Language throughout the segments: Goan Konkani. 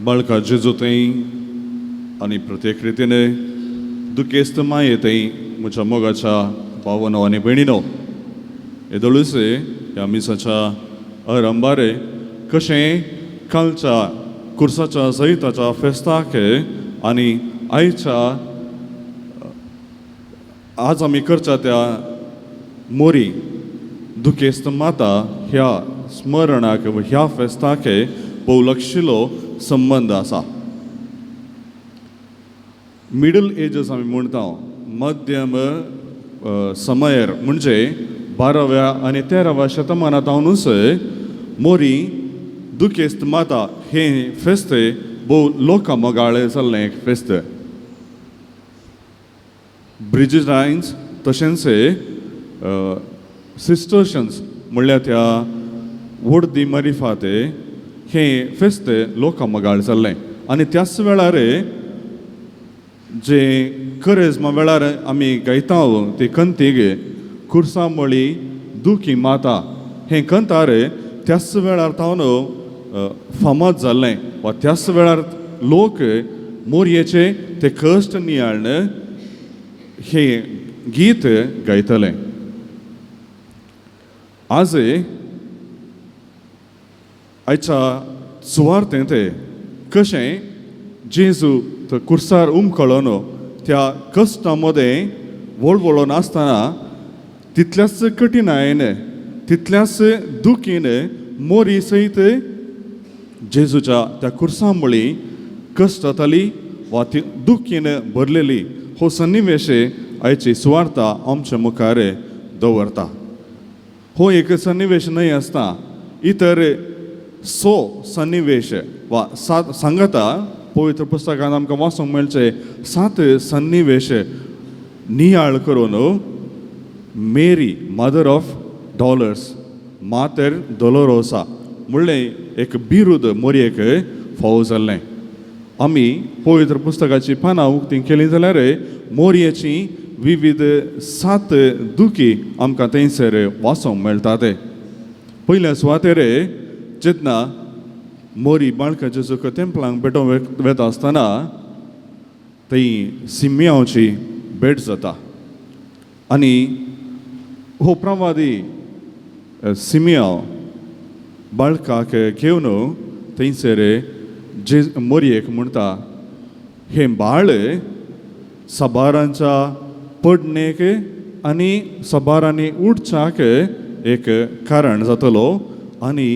बाळका जेजू थंय आनी प्रत्येक रितीन दुखेस्त माये थंय म्हज्या मोगाच्या भावनो आनी भयणीनो, येदोळूच ह्या मिसाच्या अरंबारे कशें कालच्या कुर्साच्या जैताच्या फेस्ताक आनी आयच्या आज आमी करच्या त्या मोरी दुखेस्त माता ह्या स्मरणाक ह्या फेस्ताक भोवलक्षिलो संबंद आसा. मिडल एजस आमी म्हणटा, मध्यम समयर म्हणजे 12व्या आनी 13व्या शतमानांत हावनूच मोरी दुखेस्त माता हें फेस्त भोव लोकां मोगाळ जाल्लें एक फेस्त. ब्रिजिटायन्स तशेंच सिस्टर्शन्स म्हणल्यार त्या वडदी मरिफात हें फेस्त लोकां मोगाळ जाल्लें. आनी त्याच वेळार जे करेज्मा वेळार आमी गायता ती कंतीग कुर्सा मळी दुखी माता हें कंतार त्याच वेळार तावन फामाद जाल्लें वा त्याच वेळार लोक मोरयेचे ते कश्ट नियाळण हें गीत गायतले. आज आयच्या सुवार्थेंत कशें जेजू तो कुर्सार उमकळोन त्या कश्टां मदें वळवळोन आसतना तितल्याच कठिणायेन तितल्याच दुखीन मोरी सयत जेजूच्या त्या कुर्सा मुळी कश्ट जाताली वा ती दुखीन भरलेली हो सन्निवेश आयची सुवार्ता आमच्या मुखार दवरता. हो एक सन्निवेश न्हय आसता, इतर सो सन्निवेश वा सात सांगता पवित्र पुस्तकांत आमकां वाचूंक मेळचे 7 सन्निवेश नियाळ करून मेरी मदर ऑफ डॉलर्स मातर दोलोरोसा म्हणलें एक बिरूद मोरयेक फावो जाल्लें. आमी पवित्र पुस्तकाची पानां उक्ती केली जाल्यार मोरयेची विविध 7 दुखी आमकां थंयसर वाचूंक मेळटात. पयल्या सुवातेर जेन्ना मोरी बाळका जेजूक तेंपलांक भेटोवंक वेता आसतना थंय सिमियांवची भेट जाता आनी हो प्रवादी सिमियांव बाळकाक घेवन थंयसर जे मोरयेक म्हणटा, हें बाळ सबारांच्या पडणेक आनी सबारांनी उठच्याक एक कारण जातलो आनी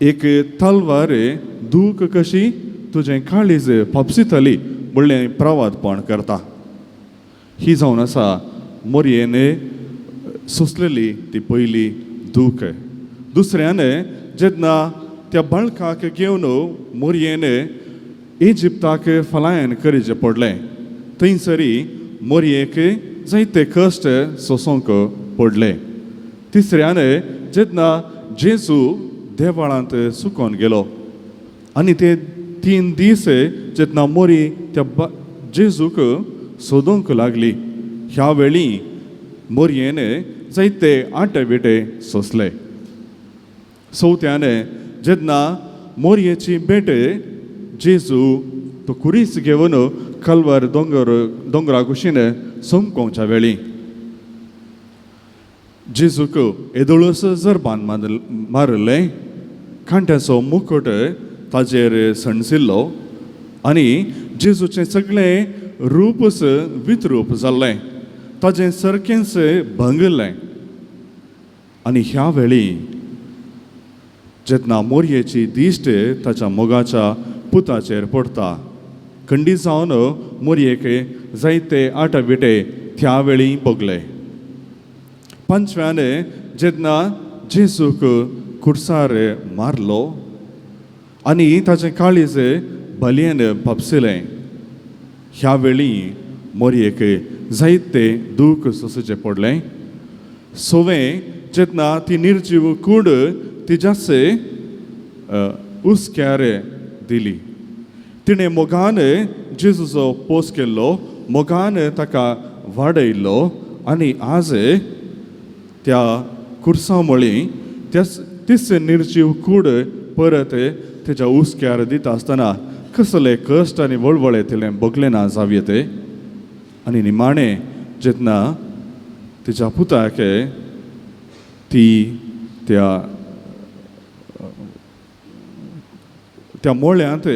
एक तलवार दूख कशी तुजें काळीज फापसितली म्हणलें प्रवादपण करता. ही जावन आसा मोरयेन सोंसलेली ती पयली दूख. दुसऱ्यान जेन्ना त्या बाळकाक घेवन मोरयेन इजिप्ताक फलायन करीचें पडलें थंयसरी मोरयेक जायते कश्ट सोंसूंक पडले. तिसऱ्यान जेन्ना जेजू देवाळांत सुकोन गेलो आनी ते 3 दीस जेन्ना मोरी त्या जेजूक सोदूंक लागली ह्या वेळी मोरयेन जायते आटे विटे सोंसले. चवथ्यान जेन्ना मोरयेची भेट जेजू तो कुरीस घेवन कलवर दोंगरा कुशीन सोमकोवच्या वेळी जेजूक येदोळूच जरबान मारिल्लें, कांट्याचो मुकुट ताजेर सणसिल्लो आनी जेजूचें सगळें रूपच विद्रूप जाल्लें, ताजें सारकेंच भंगिल्लें. आनी ह्या वेळी जेन्ना मोरयेची दिश्ट ताच्या मोगाच्या पुताचेर पडटा खंडीत जावन मोरयेक जायते आटाविटे त्या वेळी भोगले. पंचव्यान जेन्ना जेजूक कुर्सार मारलो आनी ताचें काळीज बलयेन भापसिलें ह्या वेळी मोरयेक जायते दूख सोंसचें पडलें. सवें जेन्ना ती निर्जीव कूड तिज्याच हुस्क्यार दिली, तिणें मोगान जेजूचो पोस केल्लो, मोगान ताका वाडयल्लो आनी आज त्या कुर्सा मळी त्याच तीच निर्जीव कूड परत तेच्या हुस्क्यार दिता आसतना कसले कश्ट आनी वळवळे तिणें भोगले ना जावये ते. आनी निमाणें जेन्ना तिच्या पुताक ती त्या त्या मोळ्यांत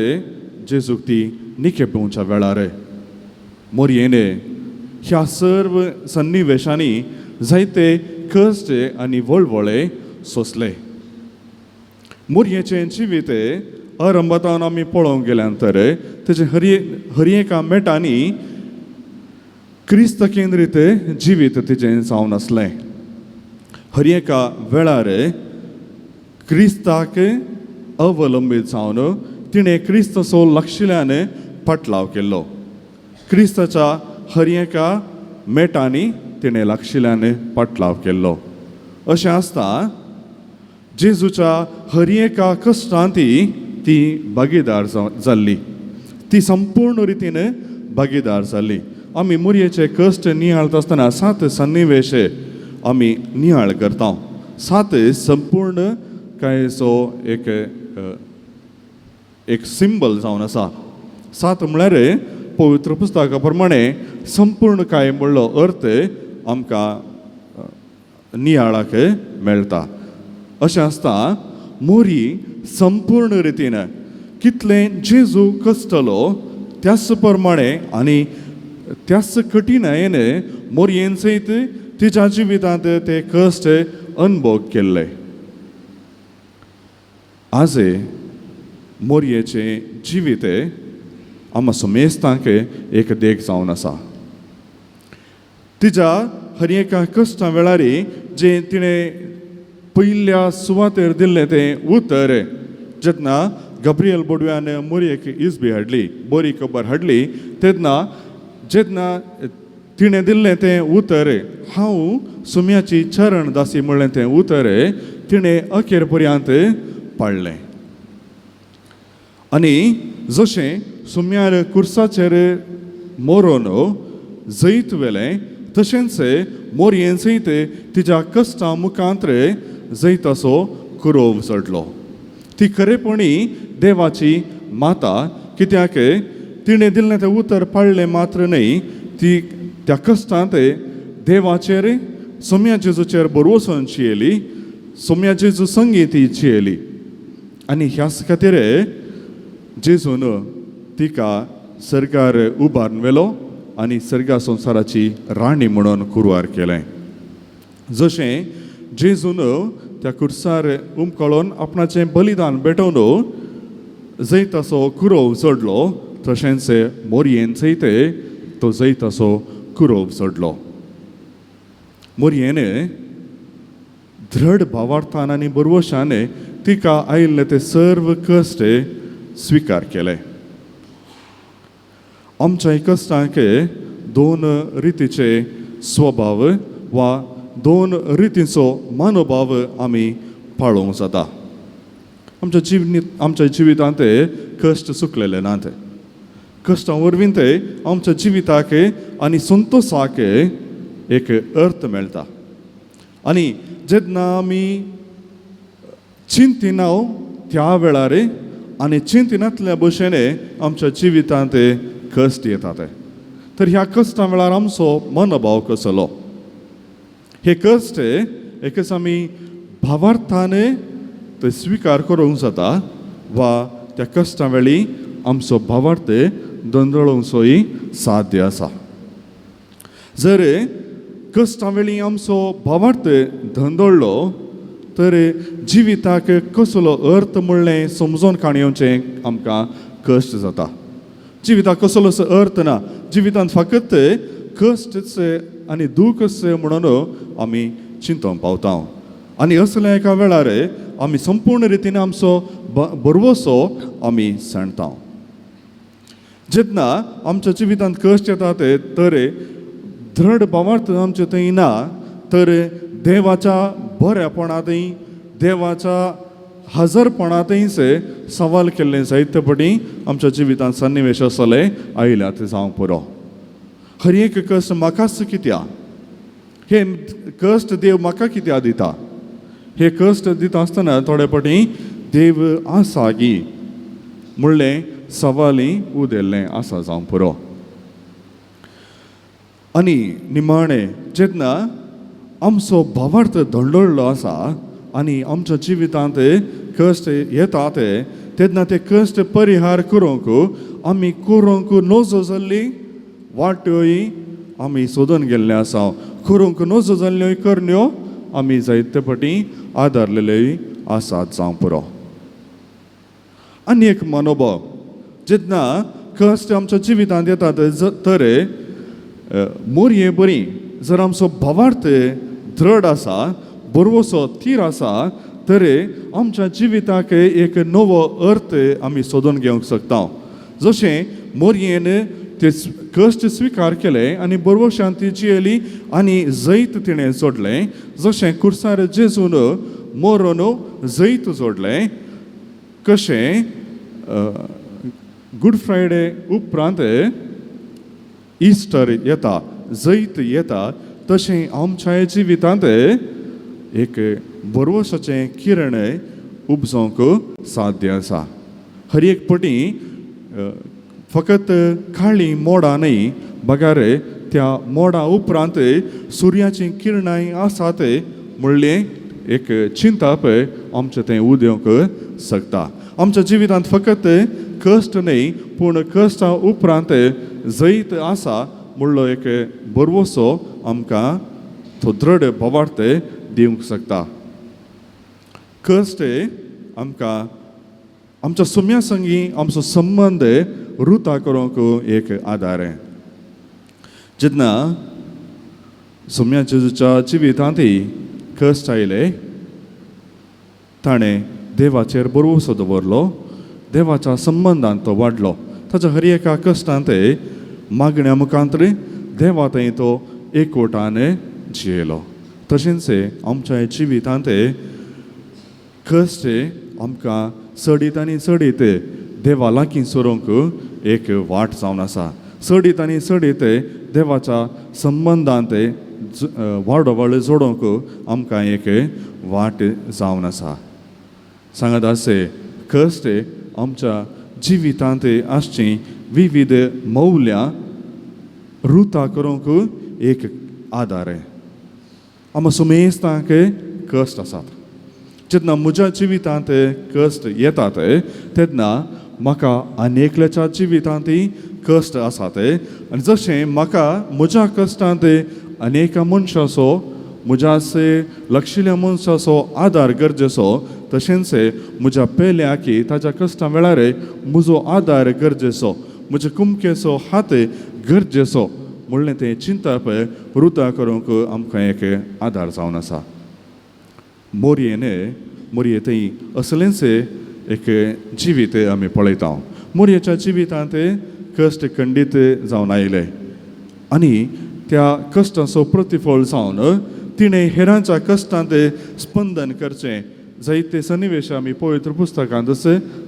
जेजूक ती निके पेवच्या वेळार मोरयेन ह्या सर्व सन्निवेशांनी जायते कश्ट आनी वळवळे सोंसले. मोरयेचें जिवीत आरंभांत आमी पळोवंक गेल्यान तर तेजें हर हर एका मेटांनी क्रिस्त केंद्रीत जिवीत तिजें जावन आसलें. हर एका वेळार क्रिस्ताक अवलंबीत जावन तिणें क्रिस्ताचो लागशिल्ल्यान पाटलाव केल्लो. क्रिस्ताच्या हर एका मेटांनी तिणें लागशिल्ल्यान पाटलाव केल्लो. अशें आसता जेजूच्या हर एका कश्टांत ती भागीदार जाल्ली, ती संपूर्ण रितीन भागीदार जाल्ली. आमी मोरयेचे कश्ट नियाळता आसतना सात सन्निवेश आमी नियाळ करता. सात संपूर्ण कांयसो एक एक सिंबल जावन आसा. सात म्हळ्यार पवित्र पुस्तका प्रमाणे संपूर्ण काय म्हणलो अर्थ आमकां नियाळाक मेळटा. अशें आसता मोरी संपूर्ण रितीन कितलें जेजू कश्टलो त्याच प्रमाणे आनी त्याच कठीणायेन मोरयेन सयत तिच्या जिवितांत ते कश्ट अनुभव केल्ले. आज मोरयेचें जिवीत आमकां समेस्तांक एक देख जावन आसा. तिच्या हर एका कश्टां वेळार जें तिणें पयल्या सुवातेर दिल्लें तें उतर, जेन्ना गब्रियल बोडव्यान मोरयेक इजबी हाडली, बरी खबर हाडली, तेन्ना जेन्ना तिणें दिल्लें तें उतर, हांव सुम्याची चरण दासी म्हणलें तें उतर तिणें अखेर पर्यंत पाळ्ळें. आनी जशें सुम्यार कुर्साचेर मरोन जैत व्हेलें तशेंच मोरयेन सयत तिच्या कश्टां मुखांत जैताचो कुरोव चडलो. ती खरेपणी देवाची माता, कित्याक तिणें दिल्लें तें उतर पाळ्ळें मात्र न्हय, ती त्या कश्टांत देवाचेर सोम्या जेजूचेर भरवंसून चियेली, सोम्या जेजू संगी ती चियेली. आनी ह्याच खातीर जेजून तिका सर्गार उबारून व्हेलो आनी सर्गा संवसाराची राणी म्हणून कुरवार केलें. जशें जेजून त्या कुर्सार उमकळोन आपणाचें बलिदान भेटोवन जैताचो कुरोव चडलो तशेंच मोरयेन सयत तो जैताचो कुरोव चडलो. मोरयेन दृढ भावार्थान आनी बरवशान तिका आयिल्ले ते सर्व कश्ट स्विकार केले. आमच्या कश्टांक दोन रितीचे स्वभाव वा दोन रितीचो मनोभाव आमी पाळोवंक जाता. आमच्या जिवनी आमच्या जिवितांत कश्ट चुकलेले नात. कश्टां वरवीं ते आमच्या जिविताक आनी संतोशाक एक अर्थ मेळटा. आनी जेन्ना आमी चिंतिना त्या वेळार आनी चिंतिनातल्या भशेन आमच्या जिवितांत कश्ट येतात. तर ह्या कश्टां वेळार आमचो मनोभाव कसलो? हे कश्ट एकच आमी भावार्थान ते स्विकार करूंक जाता वा त्या कश्टां वेळी आमचो भावार्थ धंदळोवचोय साध्य आसा. जर कश्टां वेळी आमचो भावार्थ धंदळ्ळो तर जिविताक कसलो अर्थ म्हणलें समजून काण येवचें आमकां कश्ट जाता. जिविताक कसलोच अर्थ ना, जिवितांत फकत कश्टच आनी दूखच म्हणून आमी चिंतूंक पावता. आनी असल्या एका वेळार आमी संपूर्ण रितीन आमचो भरवसो आमी सांडता. जेन्ना आमच्या जिवितांत कश्ट येतात तर दृढ भावार्थ आमचे थंय ना तर देवाच्या बऱ्यापणांतय देवाच्या हजरपणांतय सवाल केल्ले जायते पटी आमच्या जिवितांत सन्निवेश आसले आयल्यात जावंक पुरो. हर एक कश्ट म्हाकाच कित्याक, हे कश्ट देव म्हाका कित्याक दिता? हे कश्ट दिता आसतना थोडे पटी देव आसा गी म्हणलें सवाली उदेल्लें आसा जावं पुरो. आनी निमाणें जेन्ना आमचो भावार्थ धोंडळ्ळो आसा आनी आमच्या जिवितांत कश्ट येतात तेन्ना ते कश्ट परिहार करूंक आमी करूंक नजो जाल्ली वाट्योय आमी सोदून गेल्ले आसा, करूंक नजो जाल्ल्यो करण्यो आमी जायते फावटी आदारलेल्योय आसात जावं पुरो. आनी एक मनोभाव जेन्ना कश्ट आमच्या जिवितांत येतात तर मोरये बरी जर आमचो भावार्थ दृढ आसा, बरवसो थीर आसा तर आमच्या जिविताक एक नवो अर्थ आमी सोदून घेवंक शकता. जशें मोरयेन ते कश्ट स्विकार केले आनी बरवशान ती जियेली आनी जैत तिणें जोडलें, जशें कुर्सार जेजून मोरोन जैत जोडलें. कशें गुड फ्रायडे उपरांत इस्टर येता, जैत येता, तशें आमच्या जिवितांत एक बरवसाचें किरण उपजोवंक साध्य आसा. हर एक पटी फकत काळी मोडां न्हय बगार त्या मोडां उपरांत सुर्याचीं किरणांय आसात म्हणलें एक चिंताप आमचें तें उदेवंक शकता. आमच्या जिवितांत फकत कश्ट न्हय पूण कश्टा उपरांत जैत आसा म्हणलो एक बरवसो आमकां तो दृढ भावार्थ दिवंक शकता. कश्ट आमकां आमच्या सुम्या संगी आमचो संबंद रुता करूंक एक आदार. जेन्ना सुम्या जेजूच्या जिवितांत कश्ट आयले ताणें देवाचेर बरवसो दवरलो, देवाच्या संबंदांत तो वाडलो. ताच्या हर एका कश्टांत मागण्या मुखांत देवा थंय तो एकवटान जियेलो. तशेंच आमच्या जिवितांत कश्ट आमकां चडीत आनी चडीत देवा लागीं सरूंक एक वाट जावन आसा. चडीत आनी चडीत देवाच्या संबंदांत वाडोवाड जोडूंक आमकां एक वाट जावन आसा. सांगात आसे कश्ट आमच्या जिवितांत आसचीं विविध मौल्यां रुता करूंक एक आदार. आमकां सुमेस्तांक कश्ट आसात. जेन्ना म्हज्या जिवितांत कश्ट येतात तेन्ना म्हाका आनी एकल्याच्या जिवितांतय कश्ट आसात आनी जशें म्हाका म्हज्या कश्टांत अनेका मनशाचो म्हज्या लक्षिल्ल्या मनशाचो आदार गरजेचो तशेंच म्हज्या पेल्याक ताच्या कश्टां वेळार म्हजो आदार गरजेचो, म्हज्या कुमकेचो हात गरजेचो म्हणलें तें चिंतप रुता करूंक आमकां एक आदार जावन आसा. मोरयेन मोरये थंय असलेंच एक जिवीत आमी पळयता. मोरयेच्या जिवितांत कश्ट खंडीत जावन आयले आनी त्या कश्टाचो प्रतिफळ जावन तिणें हेरांच्या कश्टांत स्पंदन करचें जायते सन्निवेश आमी पवित्र पुस्तकांत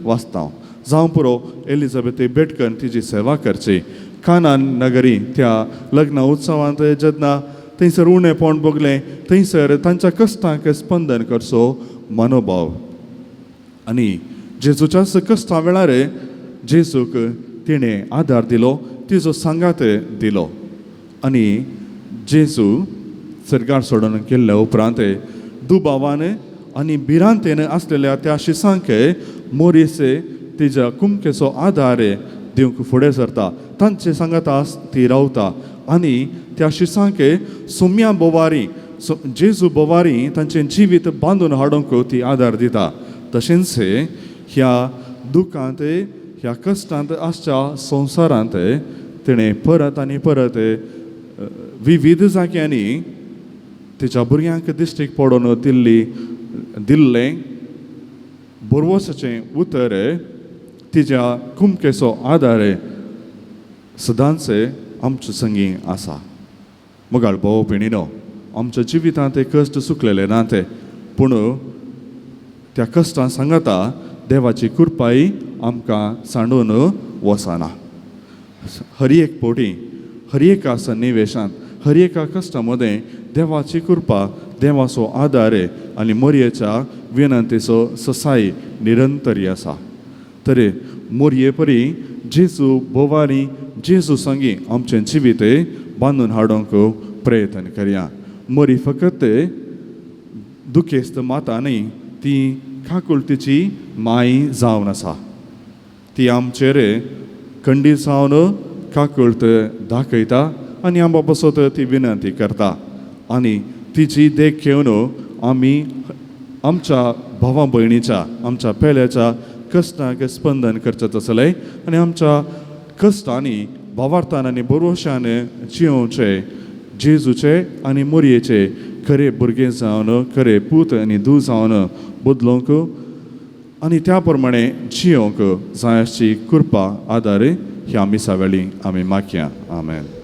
वाचता. जावं पुरो एलिझाबेथ बेटकन तिजी सेवा करची. कानान नगरी त्या लग्न उत्सवांत जेन्ना थंयसर उणेपण भोगलें थंयसर तांच्या कश्टांक स्पंदन करचो मनोभाव आनी जेजूच्याच कश्टां वेळार जेजूक तिणें आदार दिलो, तिजो सांगात दिलो आनी जेजू सर्गार सोडून गेल्ल्या उपरांत दुबावान आनी भिरांतेन आसलेल्या त्या शिसांक मोरीस तिज्या कुमकेचो आदार दिवंक फुडें सरता. तांचे सांगाता ती रावता आनी त्या शिसांक सुम्या बोवारी जेजू बोवारी तांचें जिवीत बांदून हाडूंक ती आदार दिता. तशेंच ह्या दुखांत ह्या कश्टांत आसच्या संवसारांत तिणें परत आनी परत विविध जाग्यांनी तिच्या भुरग्यांक दिश्टीक पडून दिल्लें बरवसाचें उतर तिज्या कुमकेचो आदार सदांच आमचे संगी आसा. मोगाळ भाव भयणीनो, आमच्या जिवितांत ते कश्ट सुकलेले ना ते, पूण त्या कश्टां सांगाता देवाची कृपाय आमकां सांडून वचना. हर एक पटी हर एका सन्निवेशांत हर एका कश्टां मदें देवाची कृपा, देवाचो आदार आनी मोरयेच्या विनंतीचो ससाय निरंतरी आसा. तरी मोरये परी जेजू भोवारी जेजू संगी आमचें जिवीत बांदून हाडूंक प्रयत्न करया. मोरी फकत दुखेस्त माता न्ही, ती काकुळतीची माय जावन आसा. ती आमचेर खंडीत जावन काकुळत दाखयता आनी आमच्या पासत ती विनंती करता आनी तिची देख घेवन आमी आमच्या भावा भयणीच्या आमच्या पेल्याच्या कश्टांक स्पंदन करचें तसलें आनी आमच्या कश्टांनी भावार्थान आनी भरवशान जियोवचें जेजूचे आनी मोरयेचे खरे भुरगे जावन खरे पूत आनी धूव जावन बदलूंक आनी त्या प्रमाणे जियोंक जाय अशी कृपा आदार ह्या मिसा वेळी आमी मागया. आमेन.